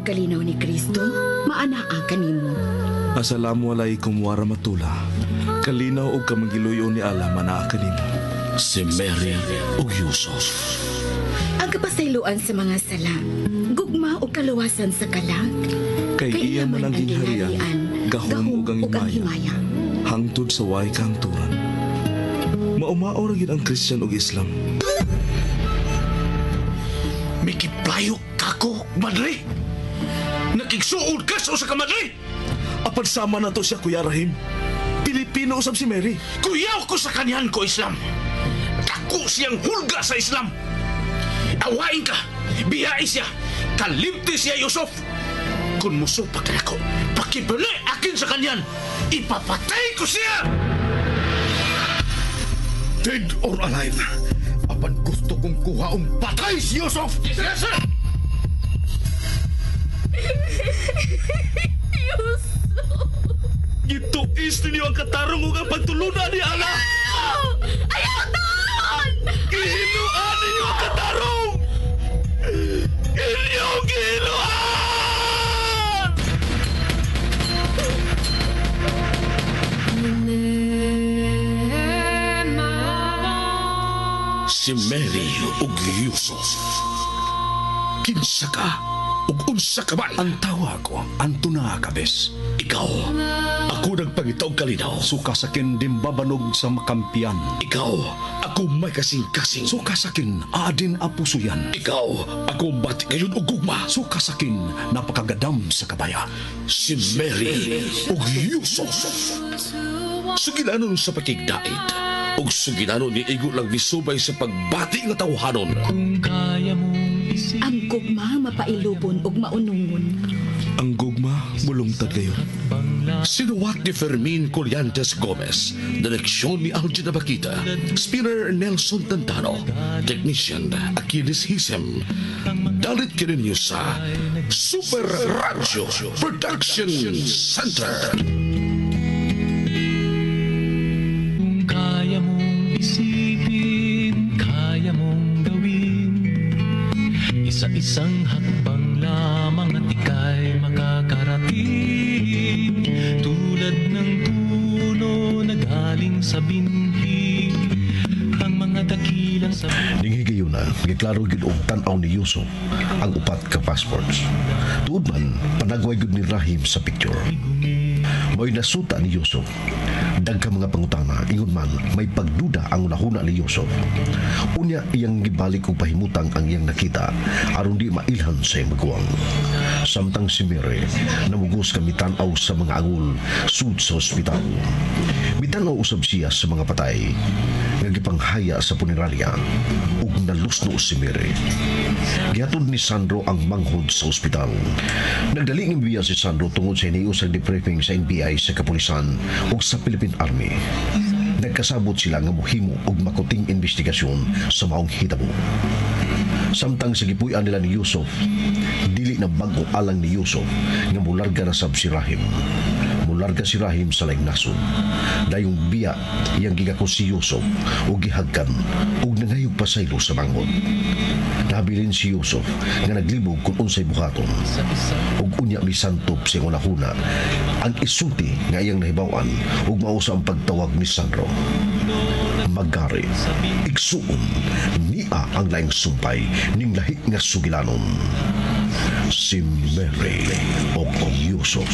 kalinaw ni Kristo, maanaa kanimo. Assalamu alaikum warahmatullah. Kalinaw og kamangiluyo ni Allah manaa kanimo. Si Mary ug Yusuf. Ang kapasayloan sa mga sala, gugma ug kaluwasan sa kalag. Kay iya man ang gingharian, gahom ug ang himaya. Hangtod sa way kahangturan. Maumao ra gyud ang Christian ug Islam. Mikiplayo kako, madre. Nakigsuod ka sa usa ka madre. Apan sama na to siya, Kuya Rahim. Pilipino usab si Mary. Kuyaw ko sa kanyan ko, Islam. Dako siyang hulga sa Islam. Awain ka, biyai siya, kalimti siya, Yusuf. Kung musupak na ako, pakibali akin sa kanyan, ipapatay ko siya! Dead or alive, apan gusto kong kuhaong patay si Yusuf! Yes, sir! Gituis ninyo ang katarong ug ang pagtulunan ni Allah. Ayaw taon! Gihinuan ninyo ang katarong! Inyong gihinuan! Si Mary ug Yusuf. Kinsa ka ug unsa ka man? Ang tawa ko, Antona Cabes. Ikaw, ako nagpangita og kalinaw. Suka sakin dimbabanog sa makampiyan. Ikaw, ako may kasing-kasing. Suka sakin adin apusuyan. Ikaw, ako bati ngayon og gugma. Suka sakin napakagadam sa kabaya. Si Mary ug Yusuf. Sugilanon sa pakigdait ug sugilanon ni igo lang misubay sa pagbati nga tawhanon. Ang gugma mapailubon ug maunungon. Ang gugma mulungtad kayo. Sinuwat ni Fermin Collantes Gomez, direksyon ni Algin Abakita, spinner Nelson Tantano, technician Achilles Hisem. Dalit kininyo sa Super Radio Production Center. Kung kaya mong isipin, kaya mong gawin. Isa-isang hakbang lamang at ika'y makakarating. Tulad ng puno na galing sa binhi, ang mga dakilang sa Ning higayuna, giklaro gyud og tan-aw ni Yusuf ang upat ka passports. Tuod man, panagway gyud ni Rahim sa picture. Mo'y nasuta ni Yusuf. Dagkang mga pangutana, ingon man, may pagduda ang unahuna ni Yusuf. Unya iyang gibalik og pahimutang ang iyang nakita aron di mailhan sa iyang maguwang. Samtang si Mary namugos kami tan-aw sa mga angol sud sa ospital. Mitan-aw usab siya sa mga patay nga gipanghaya sa punerarya ug nalusno si Mary. Gihatod ni Sandro ang manghod sa ospital. Nagdali ng biya si Sandro tungod sa hiniusang debriefing sa NBI sa kapulisan ug sa Philippine Army. Nagkasabot sila nga mohimo og makuting investigasyon sa maong hitabo. Samtang sa gipuy-an nila ni Yusuf, dili na bag-o alang ni Yusuf nga mularga na sab si Rahim. Mularga si Rahim sa laing nasod. Dayong biya iyang gigako si Yusuf ug gihagkan ug nangayog pasaylo sa manghod. Nabilin si Yusuf nga naglibog kung unsay buhaton. Ug unya misantop sa iyang hunahuna ang isulti nga iyang nahibaw-an ug mao sa ang pagtawag ni Sandro. Magari, igsuon, niya ang laing sumpay ning lahi nga sugilanon. Si Mary o Yusuf.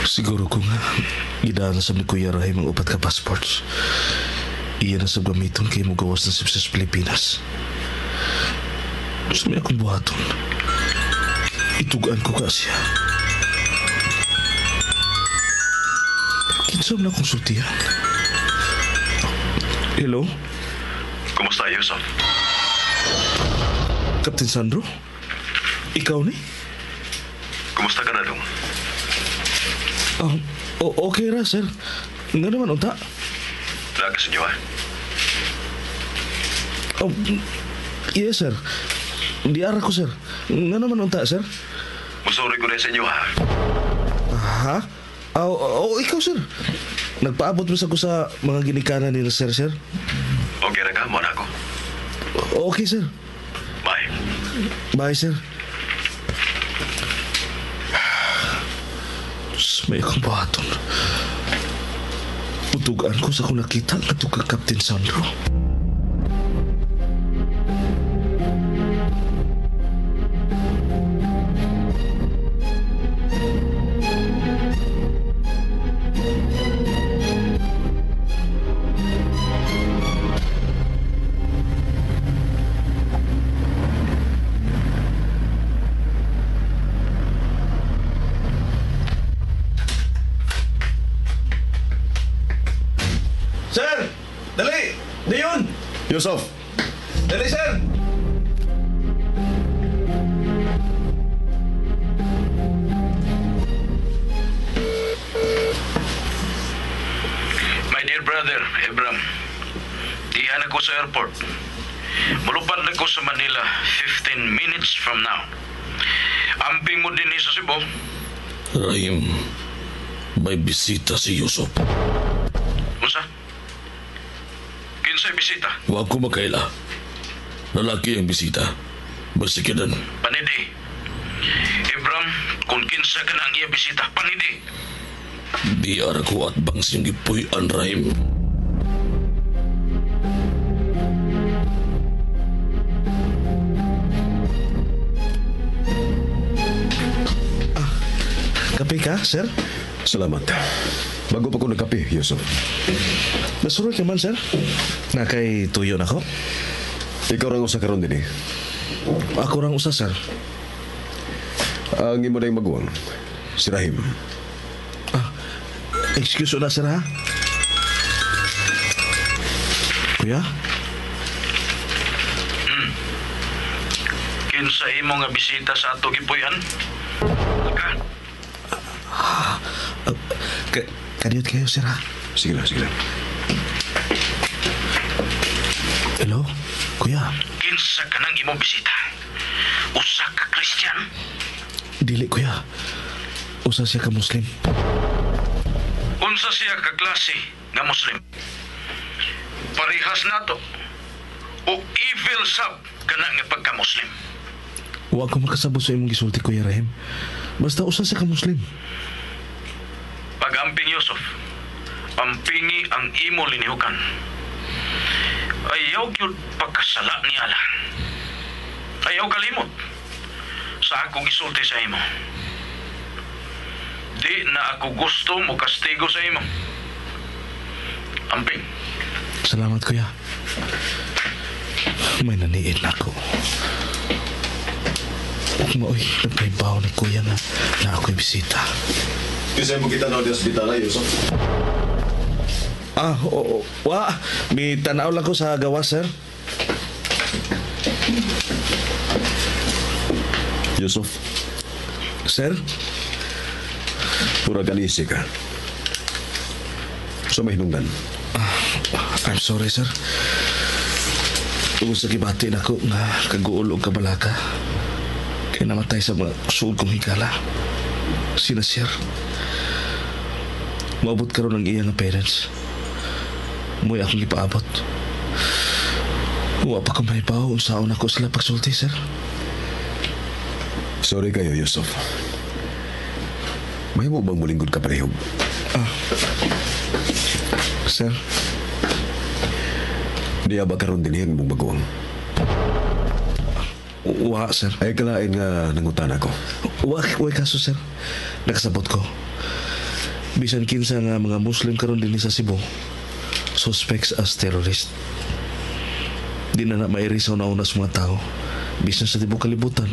Siguro ko nga, gidaan sa ni Kuya Rahim ang upat ka passports. Iya na sa gamiton kay mo gawas na sa Pilipinas. Gusto may akong buhaton. Itugaan ko ka siya. Pero kinsa man akong sultihan. Hello? Kumusta, Yusuf? Captain Sandro? Ikaw ni? Kumusta ka na dong? Okay ra, sir. Nga naman, unta. Laga sa inyo, ha? Oh, yes, sir. Di ara ko, sir. Nga naman, unta, sir. Musorry ko na sa inyo, ha? Ha? Oh, ikaw, sir. Nagpaabot mo sa ko sa mga ginikanan ni sir, sir. Okay ra ka, mo na ako. Okay, sir. Bye. Bye, sir. May akong buhaton. Utugan ko sa akong nakita ngadto ka Captain Sandro. Sir! Dali! Dayon! Yusuf! Dali, sir! My dear brother, Ebram, dihan ako sa airport. Mulupad na ko sa Manila 15 minutes from now. Amping mo din sa Cebu. Rahim, may bisita si Yusuf. Unsa? Kinsay bisita? Wa ko makaila. Lalaki ang bisita. Basikidan. Panidi. Ebram, kung kinsa ka na ang iya bisita, panidi. Di ara ko at bang siyang gipuy-an, Rahim. Kape ka, sir? Salamat. Bago pa ko nagkape, Yusuf. Nasuroy ka man, sir? Na kay tuyo na ko? Ikaw rang usa karon dinhi. Ako rang usa, sir. Ang imo na maguwang, si Rahim. Excuse na, sir, ha? Kuya? Kinsa imo nga bisita sa ato gipuy-an? Ka? Kadiyot kayo, sir, ha? Sige lang, sige lang. Hello? Kuya? Kinsa ka nang imong bisita? Usa ka Christian? Dili, kuya. Usa siya ka Muslim. Unsa siya ka klase nga Muslim? Parehas nato. O evil sab kana nga pagka-Muslim. Wa ko makasabot sa imong gisulti, Kuya Rahim. Basta usa siya ka Muslim. Pag-amping Yusuf, ampingi ang imo linihukan. Ayaw gyud pagkasala ni Allah. Ayaw kalimot sa akong gisulti sa imo. Di na ako gusto mo kastigo sa imo. Amping. Salamat, kuya. May naniid na ako. Maoy, nagpaibaw ni kuya nga na ako'y bisita. Kasi mo kita na di ospital, Yusuf. Ah, oo, wa. May tanaw lang ko sa gawas, sir. Yusuf, Sir? pura ganisi ka. Sa may hinungdan. I'm sorry, sir. Tungod sa gibati na ko nga kaguol og kabalaka. Kaya namatay sa mga suod kong higala. Sina sir. Maabot karon ang iya nga parents. Mo'y akong ipaabot. Wa pa ko mahibaw unsaon ako sila pagsulti, sir. Sorry kayo, Yusuf. Mahimo bang mulingkod ka parehog? Sir, Diya ba karon dinhi ang imong baguang? wa, sir. Ay kalain nga nangutan ako. Wa, wa kaso, sir. Nakasabot ko. Bisan kinsa nga mga Muslim karon dinhi sa Cebu, suspects as terrorist. Di na na mairi sa una-una sa mga tao. Bisan sa tibuok kalibutan,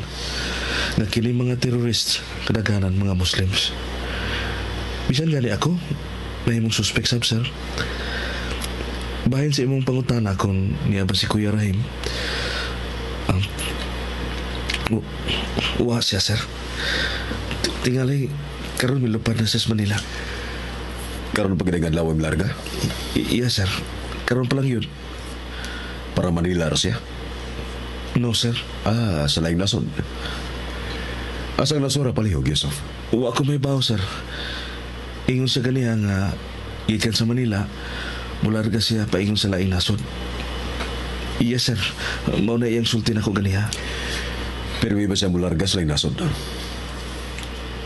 nga kini mga terrorists, kadaghanan mga Muslims. Bisan gani ako, nahimong suspect sab, sir. Bahin sa imong pangutana kung niya ba si Kuya Rahim, ang wa siya, sir. Tingali, karon milupad na siya sa Manila. Karon pa gid adlaw larga Iya, sir. Karon pa lang yun. Para Manila ra siya. No, sir. Ah, sa laing nasod. Asang nasura palihog, Yusuf? Wa ko may bawo, sir. Ingon siya ganiha nga gikan sa Manila, mularga siya paingon sa laing nasod. Yes, sir. Mao na iyang sulti nako ganiha. Pero iba siya mularga sa laing nasod.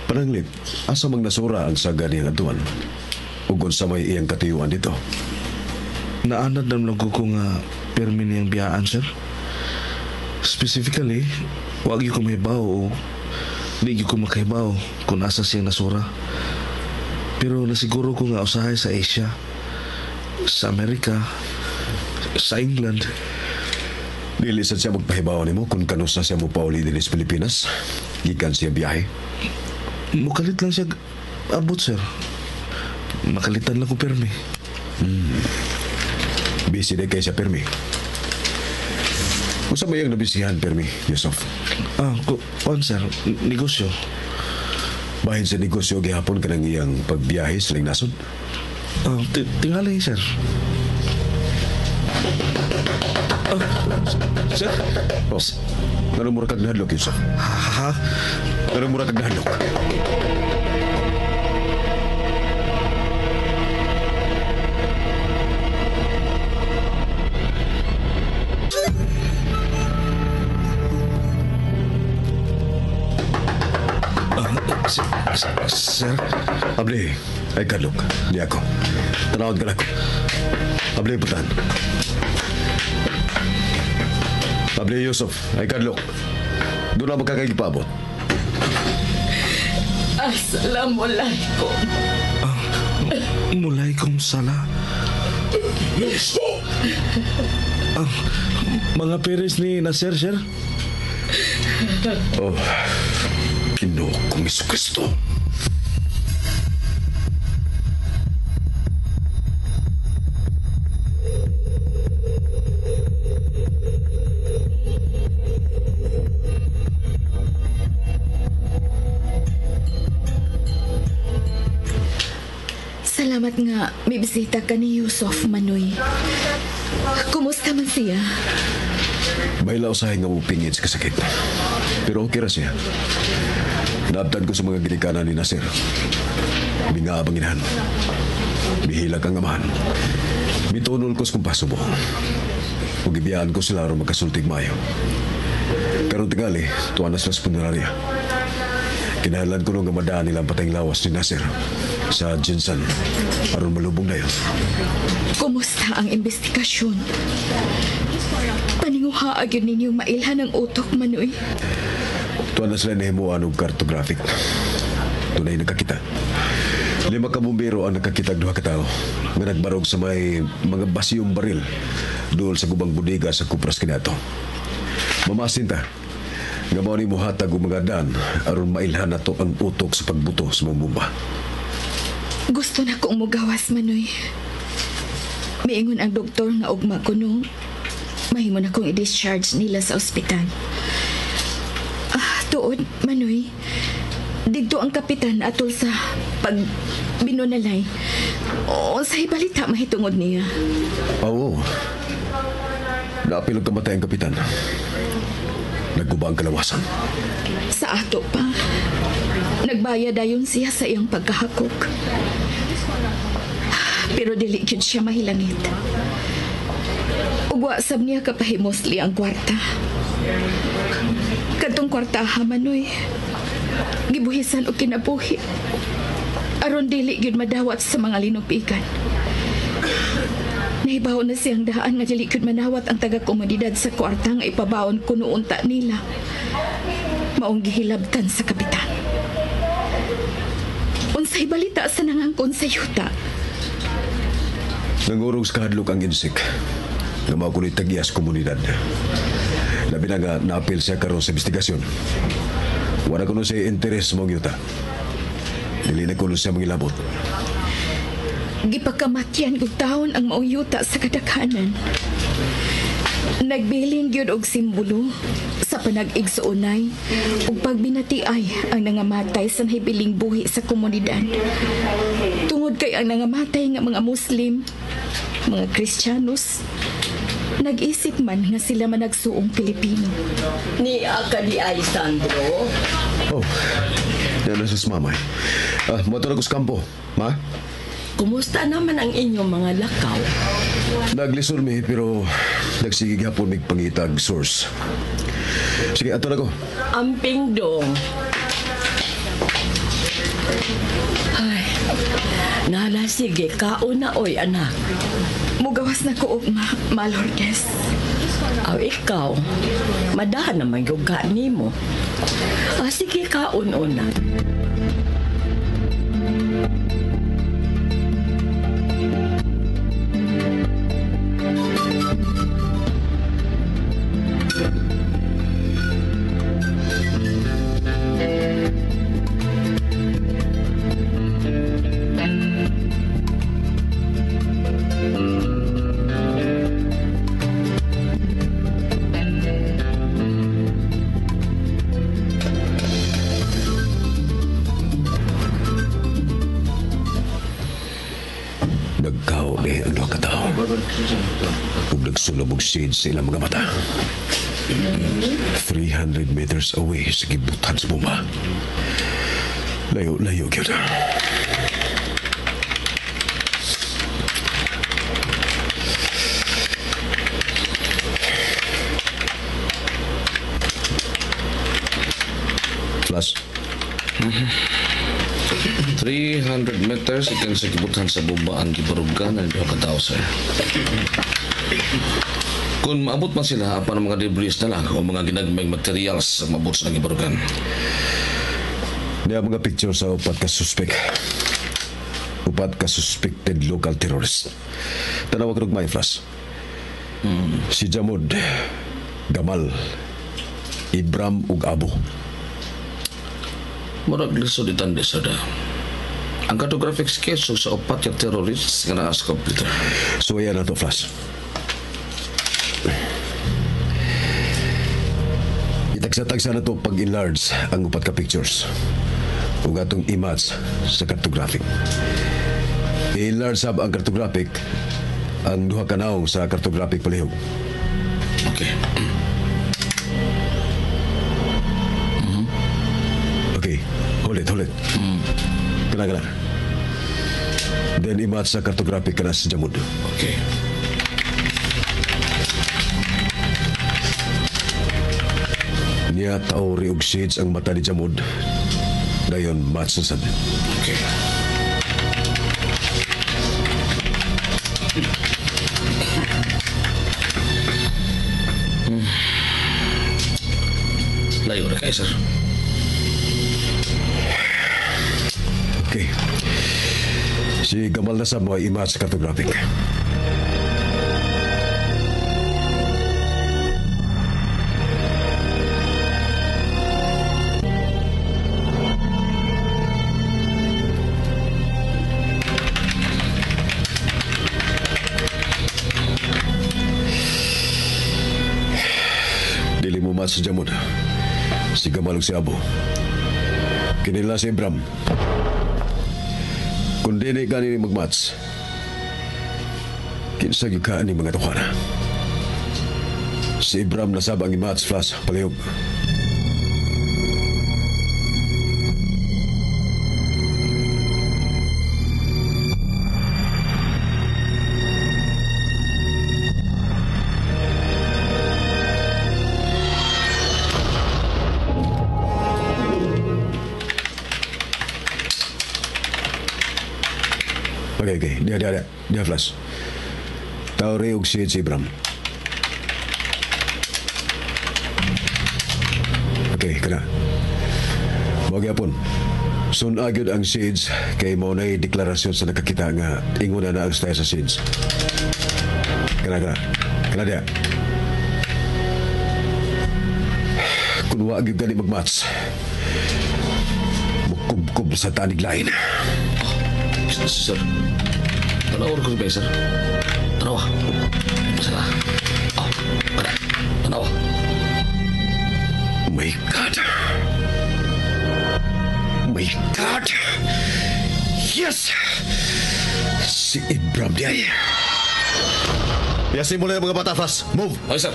Pananglit, asa mang nasura ang saga niyang atuan? Ug unsa may iyang katuyuan dito? Naanad na lang ko nga pirmi niyang biyaan, sir. Specifically, wag gyud ko mahibaw o di gyud ko makahibaw kung asa siyang nasura. Pero nasiguro ko nga usahay sa Asia, sa Amerika, sa England. Dili sad siya magpahibaw nimo kung kanusa siya mopauli dinhi sa Pilipinas. Gikan siya biyahe. Mukalit lang siya abot, sir. Makalitan lang ko pirmi. Busy na kay siya pirmi. Unsa may iyang nabisihan pirmi, Yusuf? Kuan, sir, negosyo. Bahin sa negosyo gihapon kanang iyang pagbiyahe sa laing nasod? Tingali, sir. Sir? Oh, nganong mura kag nahadlok, Yusuf? Ha? Nganong mura kag nahadlok? Sir? Abli, ay kadlok. Di ako. Tanawad ka na ako. Abli, putan. Abli, Yusuf, ay kadlok. Doon na magkakaigpaabot. Assalamualaikum. Mulaikum sala. Yusuf! Mga Perez ni Nasir, sir? Oh, Ginoo kong Jesucristo. Salamat nga may bisita ka ni Yusuf, Manoy. Kumusta man siya? May usahay nga mupingit sa kasakit. Pero okay ra siya. Naabtan ko sa mga ginikanan ni Nasir. Binga ang inahan. Bihilak ang amahan. Mitunol ko sa kumpaso mo. Ug gibiyaan ko sila aron magkasultig maayo. Karon tingali, tuwa na sila sa punerarya. Kinahanglan ko nung gamadaan nila ang patayng lawas ni Nasir sa Jinsan aron malubong na yun. Kumusta ang investigasyon? Paninguha agad ninyo mailhan ang utok, Manoy. Tuwa na sila nahimuan og cartographic. Tunay nakakita. 5 ka bumbero ang nakakita og 2 ka tawo nga nagbarog sa may mga basiyong baril dool sa gubang bodega sa Kupras kinato. Mamasin ta nga mao ni mohatag og mga daan aron mailhan nato ang utok sa pagbuto sa mga bomba. Gusto na kong mugawas, Manoy. Miingon ang doktor nga ugma ko no. Mahimo na kong i-discharge nila sa ospital. Tuod, Manoy. Digto ang kapitan atol sa pagbinunalay. O sa balita mahitungod niya. Oo. Naapil og kamatay ang kapitan. Nagguba ang kalawasan. Sa ato pa. Nagbayad dayon siya sa iyang pagkahakok. Pero dili gyud siya mahilangit. Ug wa sab niya kapahimosli ang kwarta. Kadtong kwartaha, Manoy, gibuhisan og kinabuhi. Aron dili gyud madawat sa mga linupikan. Nahibaw na siyang daan nga dili gyud manawat ang taga-komunidad sa kwarta nga ipabaon kuno unta nila. Maong gihilabtan sa kapitan. Unsay balita sa nangangkon sa yuta? Nangurog sa kahadlok ang insik nga mao kuno'y tag-iya sa komunidad. Labi na nga naapil siya karon sa investigasyon. Wala kuno siya interes sa mong yuta. Dili na kuno siya mangilabot. Gipakamatyan og taon ang maong yuta sa kadaghanan. Nagbilin gyud og simbolo sa panag-igsuonay ug pagbinatiay ang nangamatay sa nahibiling buhi sa komunidad. Tungod kay ang nangamatay nga mga Muslim, mga Kristiyanos, nag-isip man nga sila managsuong Pilipino. Ni aka di Alessandro. Oh, Yan na sa mama. Motor ako sa kampo. Ma? Kumusta naman ang inyong mga lakaw? Naglisod mi pero nagsige gihapon mig pangitag source. Sige, ato na ko. Amping dong. Ay, nala sige, kaon na oy anak. Mugawas na ko ugma, Ma Lourdes. Aw ikaw, madahan naman yung nimo. Ah, sige, kaon una. Nagkaon ang duha ka tawo. Ug nagsulab og shades sa ilang mga mata. 300 meters away sa gibutan sa bomba. Layo-layo gyud. Flash. 300 meters ikan sa gibutan sa bomba ang gibarugan ng duha ka tawo, sir. Kung maabot man sila, apan ang mga debris na lang o mga ginagmayng materials ang maabot sa gibarugan. Niya mga picture sa upat ka suspect. Upat ka suspected local terrorist. Tanawa ka may flash. Si Jamud, Gamal, Ibram ug Abu. Murag lisod itandi, sir. Ang cartographic sketch sa upat ka terrorists nga naa sa computer. So ayan na to, Flash. Itagsa-tagsa na to pag-enlarge ang upat ka pictures. Ug atong image sa cartographic. I-enlarge sab ang cartographic ang duha ka naong sa cartographic palihog. Okay. Okay. Hold it, hold it. Kana, kana. Then image sa cartographic kana sa Jamud. Okay. Niya tao og shades ang mata ni Jamud. Dayon match na sad. Okay. Layo ra kay sir. Okay. Si Gamal na sa mo ay image sa cartographic. Dili mo match sa Jamud. Si Gamal ug si Abu. Kinila si Ibram. Kung dili ka ni magmatch, kinsa gyud ka ni mga tukana. Si Ibram nasab ang i-match flash palihog. Okay, okay. Dia, dia, dia. Dia flash. Tauri og si Ibram. Okay, kana. Mao gyapon. Sun agyud ang shades kay mao nay deklarasyon sa nakakita nga ingon na ang style sa shades. Kana, kana. Kana dia. Kun wa gyud gani magmatch. Mukubkob sa tanig lain. Sir, tanaw ko ba, sir? Tanawa. Basta. Oh, para. Tanawa. My God. My God. Yes! Si Ibram diay. Yasin mo na yung mga bata, Flash. Move! Okay, sir.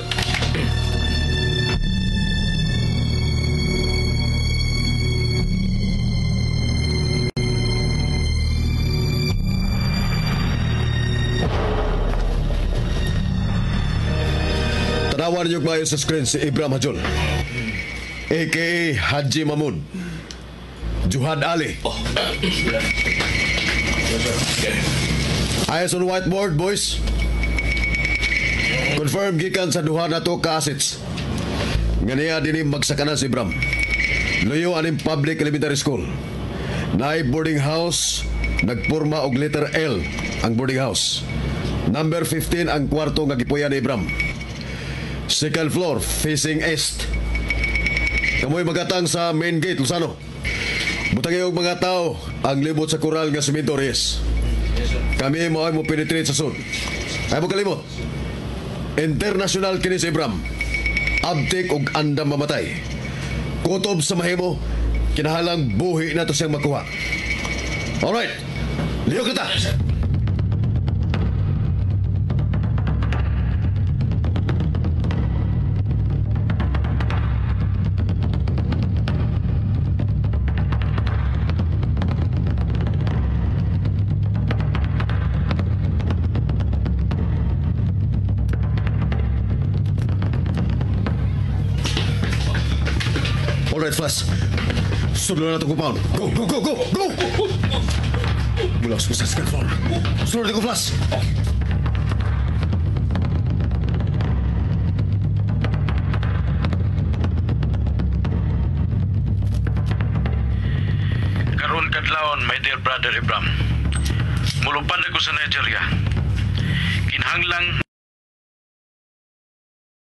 Tanawan ninyo maayo sa screen si Ibram Hajol. A.K.A. Haji Mahmud. Juhad Ali. Eyes on whiteboard, boys. Confirm gikan sa duha na to ka assets. Nga niya dinhi magsakanan si Ibram. Luyo aning public elementary school. Naay boarding house, nagporma og letter L ang boarding house. Number 15 ang kwarto nga gipuya ni Ibram. Second floor, facing east. Kamoy magatang sa main gate, Luzano. Butang og mga tao ang libot sa koral nga simento, Reyes. Kami mo ay mo penetrate sa sud. Ay mo kalimot. International kini si Ibram. Abtik og andam mamatay. Kutob sa mahimo, kinahalang buhi na to siyang makuha. Alright, liyo kita! Alright, Flash. Sunod na itong compound. Go, go, go, go, go! Mula sa second floor. Sunod ko, Flash. Karon kadlawon, my dear brother Ibram. Mulupad ako sa Nigeria. Kinahanglang